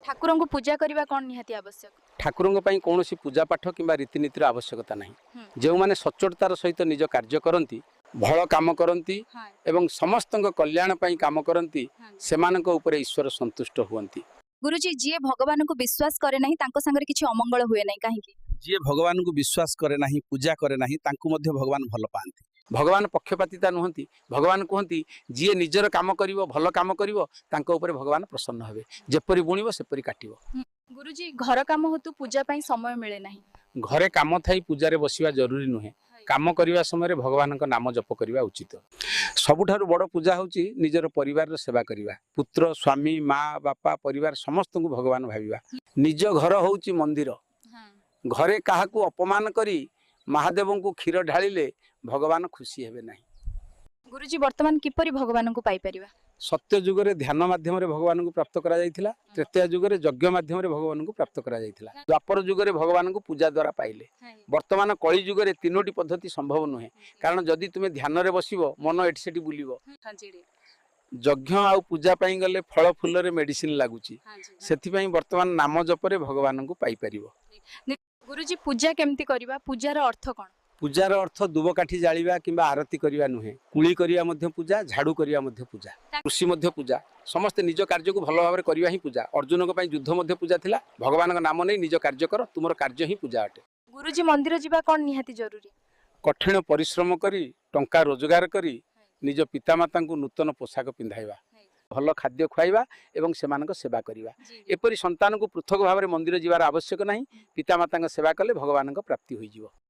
ଠାକୁରଙ୍କୁ ପୂଜା କରିବା କ'ଣ ନିହାତି ଆବଶ୍ୟକ? ଠାକୁରଙ୍କ ପାଇଁ କୌଣସି ପୂଜା ପାଠ କିମ୍ବା ରୀତିନୀତିର ଆବଶ୍ୟକତା ନାହିଁ। ଯେଉଁମାନେ ସଚ୍ଚୋଟତାର ସହିତ ନିଜ କାର୍ଯ୍ୟ କରନ୍ତି, ଭଲ କାମ କରନ୍ତି ଏବଂ ସମସ୍ତଙ୍କ କଲ୍ୟାଣ ପାଇଁ କାମ କରନ୍ତି, ସେମାନଙ୍କ ଉପରେ ଈଶ୍ୱର ସନ୍ତୁଷ୍ଟ ହୁଅନ୍ତି। ଗୁରୁଜୀ, ଯିଏ ଭଗବାନଙ୍କୁ ବିଶ୍ୱାସ କରେ ନାହିଁ ତାଙ୍କ ସାଙ୍ଗରେ କିଛି ଅମଙ୍ଗଳ ହୁଏ ନାହିଁ, କାହିଁକି? ଯିଏ ଭଗବାନଙ୍କୁ ବିଶ୍ୱାସ କରେ ନାହିଁ, ପୂଜା କରେ ନାହିଁ, ତାଙ୍କୁ ମଧ୍ୟ ଭଗବାନ ଭଲ ପାଆନ୍ତି। ଭଗବାନ ପକ୍ଷପାତିତା ନୁହନ୍ତି। ଭଗବାନ କୁହନ୍ତି, ଯିଏ ନିଜର କାମ କରିବ, ଭଲ କାମ କରିବ, ତାଙ୍କ ଉପରେ ଭଗବାନ ପ୍ରସନ୍ନ ହେବେ। ଯେପରି ବୁଣିବ ସେପରି କାଟିବ। ଗୁରୁଜୀ, ଘର କାମ ହେତୁ ପୂଜା ପାଇଁ ସମୟ ମିଳେ ନାହିଁ। ଘରେ କାମ ଥାଇ ପୂଜାରେ ବସିବା ଜରୁରୀ ନୁହେଁ। କାମ କରିବା ସମୟରେ ଭଗବାନଙ୍କ ନାମ ଜପ କରିବା ଉଚିତ। ସବୁଠାରୁ ବଡ଼ ପୂଜା ହେଉଛି ନିଜର ପରିବାରର ସେବା କରିବା। ପୁତ୍ର, ସ୍ୱାମୀ, ମା, ବାପା, ପରିବାର ସମସ୍ତଙ୍କୁ ଭଗବାନ ଭାବିବା। ନିଜ ଘର ହେଉଛି ମନ୍ଦିର। ଘରେ କାହାକୁ ଅପମାନ କରି ମହାଦେବଙ୍କୁ କ୍ଷୀର ଢାଳିଲେ ଭଗବାନ ଖୁସି ହେବେ ନାହିଁ। ଗୁରୁଜୀ, ବର୍ତ୍ତମାନ କିପରି ଭଗବାନଙ୍କୁ ପାଇପାରିବା? ସତ୍ୟ ଯୁଗରେ ଧ୍ୟାନ ମାଧ୍ୟମରେ ଭଗବାନଙ୍କୁ ପ୍ରାପ୍ତ କରାଯାଇଥିଲା। ତ୍ରେତୟା ଯୁଗରେ ଯଜ୍ଞ ମାଧ୍ୟମରେ ଭଗବାନଙ୍କୁ ପ୍ରାପ୍ତ କରାଯାଇଥିଲା। ଦ୍ୱାପର ଯୁଗରେ ଭଗବାନଙ୍କୁ ପୂଜା ଦ୍ୱାରା ପାଇଲେ। ବର୍ତ୍ତମାନ କଳି ଯୁଗରେ ତିନୋଟି ପଦ୍ଧତି ସମ୍ଭବ ନୁହେଁ, କାରଣ ଯଦି ତୁମେ ଧ୍ୟାନରେ ବସିବ, ମନ ଏଠି ସେଠି ବୁଲିବ। ଯଜ୍ଞ ଆଉ ପୂଜା ପାଇଁ ଗଲେ ଫଳ ଫୁଲରେ ମେଡିସିନ ଲାଗୁଛି। ସେଥିପାଇଁ ବର୍ତ୍ତମାନ ନାମ ଜପରେ ଭଗବାନଙ୍କୁ ପାଇପାରିବ। ଗୁରୁଜୀ, ପୂଜା କେମିତି କରିବା? ପୂଜାର ଅର୍ଥ କ'ଣ? ପୂଜାର ଅର୍ଥ ଦୁବକାଠି ଜାଳିବା କିମ୍ବା ଆରତି କରିବା ନୁହେଁ। କୁଳି କରିବା ମଧ୍ୟ ପୂଜା, ଝାଡୁ କରିବା ମଧ୍ୟ ପୂଜା, କୃଷି ମଧ୍ୟ ପୂଜା। ସମସ୍ତେ ନିଜ କାର୍ଯ୍ୟକୁ ଭଲ ଭାବରେ କରିବା ହିଁ ପୂଜା। ଅର୍ଜୁନଙ୍କ ପାଇଁ ଯୁଦ୍ଧ ମଧ୍ୟ ପୂଜା ଥିଲା। ଭଗବାନଙ୍କ ନାମ ନେଇ ନିଜ କାର୍ଯ୍ୟ କର, ତୁମର କାର୍ଯ୍ୟ ହିଁ ପୂଜା ଅଟେ। ଗୁରୁଜୀ, ମନ୍ଦିର ଯିବା କ'ଣ ନିହାତି ଜରୁରୀ? କଠିନ ପରିଶ୍ରମ କରି ଟଙ୍କା ରୋଜଗାର କରି ନିଜ ପିତାମାତାଙ୍କୁ ନୂତନ ପୋଷାକ ପିନ୍ଧାଇବା, ଭଲ ଖାଦ୍ୟ ଖୁଆଇବା ଏବଂ ସେମାନଙ୍କ ସେବା କରିବା। ଏପରି ସନ୍ତାନକୁ ପୃଥକ ଭାବରେ ମନ୍ଦିର ଯିବାର ଆବଶ୍ୟକ ନାହିଁ। ପିତାମାତାଙ୍କ ସେବା କଲେ ଭଗବାନଙ୍କ ପ୍ରାପ୍ତି ହୋଇଯିବ।